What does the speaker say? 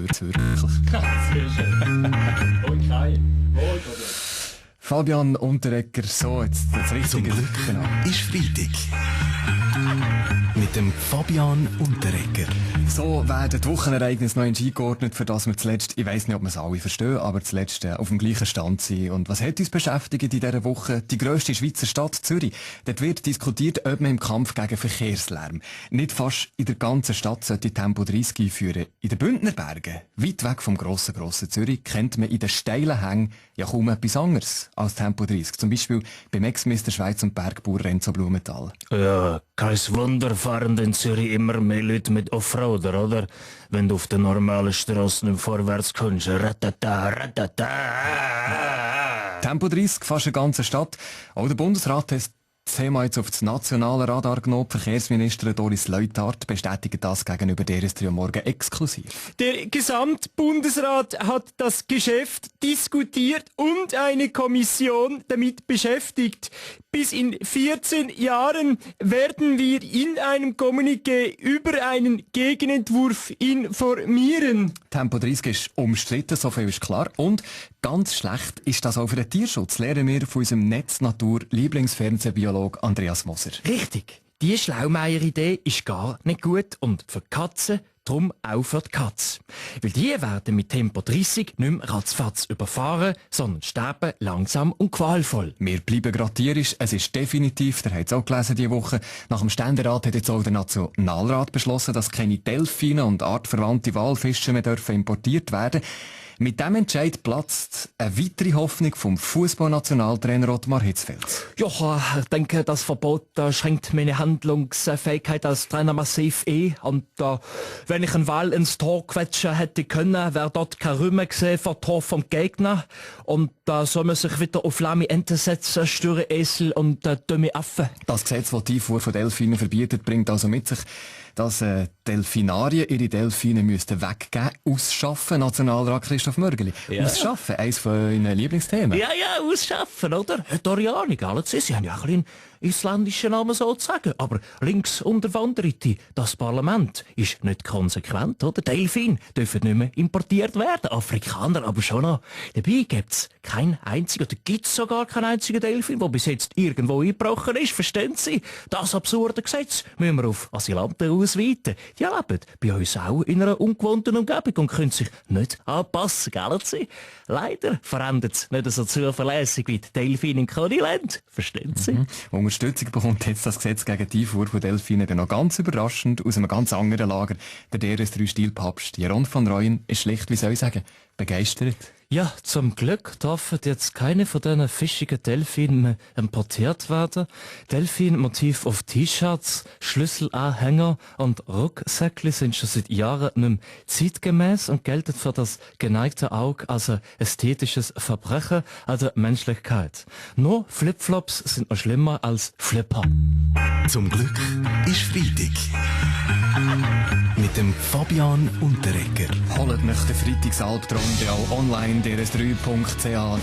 Sehr schön. Und Kai. Fabian Unterreger, so, jetzt das Richtige. Zum Glück Genau. ist Freitag. Mit dem Fabian Unterreger. So werden die Wochenereignisse noch eingeordnet, für das wir zuletzt, ich weiss nicht, ob wir es alle verstehen, aber zuletzt auf dem gleichen Stand sind. Und was hat uns beschäftigt in dieser Woche? Die grösste Schweizer Stadt, Zürich. Dort wird diskutiert, ob man im Kampf gegen Verkehrslärm nicht fast in der ganzen Stadt sollte Tempo 30 einführen. In den Bündnerbergen, weit weg vom grossen Zürich, kennt man in den steilen Hängen ja kaum etwas anderes als Tempo 30. Zum Beispiel beim Ex-Minister Schweiz und Bergbauer Renzo Blumenthal. Ja, kein Wunder fahren in Zürich immer mehr Leute mit Offroader, oder? Wenn du auf den normalen Strassen vorwärts kommst. Ratata, ratata. Tempo 30, fast eine ganze Stadt. Auch der Bundesrat hat das Thema jetzt auf das nationale Radar genommen. Die Verkehrsministerin Doris Leuthard bestätigt das gegenüber der Trio Morgen exklusiv. Der Gesamtbundesrat hat das Geschäft diskutiert und eine Kommission damit beschäftigt. Bis in 14 Jahren werden wir in einem Kommuniqué über einen Gegenentwurf informieren. Tempo 30 ist umstritten, so viel ist klar. Und ganz schlecht ist das auch für den Tierschutz, lernen wir von unserem Netz-Natur-Lieblingsfernsehbiologen Andreas Moser. Richtig. Die Schlaumeier-Idee ist gar nicht gut und für die Katzen drum auch für die Katze. Weil die werden mit Tempo 30 nicht mehr ratzfatz überfahren, sondern sterben langsam und qualvoll. Wir bleiben gerade tierisch. Es ist definitiv, der hat es auch gelesen diese Woche, nach dem Ständerat hat jetzt auch der Nationalrat beschlossen, dass keine Delfine und artverwandte Walfische mehr dürfen importiert werden. Mit diesem Entscheid platzt eine weitere Hoffnung vom Fußballnationaltrainer Ottmar Hitzfeld. Ja, ich denke, das Verbot schränkt meine Handlungsfähigkeit als Trainer massiv ein. Und wenn ich einen Wal ins Tor quetschen hätte können, wäre dort kein Rümme gesehen vor Tor vom Gegner. Und da soll man sich wieder auf lahme Enten setzen, störe Esel und dumme Affen. Das Gesetz, das die Einfuhr von Delfinen verbietet, bringt also mit sich, dass Delfinarien ihre Delfine müssten weggeben, ausschaffen. Nationalrat Christoph Mörgeli. Ja. Ausschaffen, eines von Ihren Lieblingsthemen. Ja, ausschaffen, oder? Hat auch ja nicht alles. Sie haben ja ein bisschen isländischen Namen sozusagen. Aber links unter Wanderite, das Parlament ist nicht konsequent, oder? Delfin dürfen nicht mehr importiert werden. Afrikaner aber schon noch. Dabei gibt's keinen einzigen, oder gibt's sogar keinen einzigen Delfin, der bis jetzt irgendwo eingebrochen ist. Verstehen Sie? Das absurde Gesetz müssen wir auf Asylanten ausweiten. Die leben bei uns auch in einer ungewohnten Umgebung und können sich nicht anpassen, gell Sie? Leider verändert es nicht so zuverlässig wie die Delfine in Koniland. Verstehen Sie? Unterstützung bekommt jetzt das Gesetz gegen die Einfuhr von Delfinen dann noch ganz überraschend aus einem ganz anderen Lager. Der DRS3-Stilpapst Jeroen van Rooyen ist schlicht, wie soll ich sagen, begeistert. Ja, zum Glück dürfen jetzt keine von diesen fischigen Delfinen mehr importiert werden. Delfin-Motiv auf T-Shirts, Schlüsselanhänger und Rucksäckli sind schon seit Jahren nicht mehr zeitgemäß und gelten für das geneigte Auge als ein ästhetisches Verbrechen an der Menschlichkeit. Nur Flipflops sind noch schlimmer als Flipper. Zum Glück ist Freitag. Mit dem Fabian Unterreger. Holt mich den Freitagsalbtraum auch online, drs3.ch.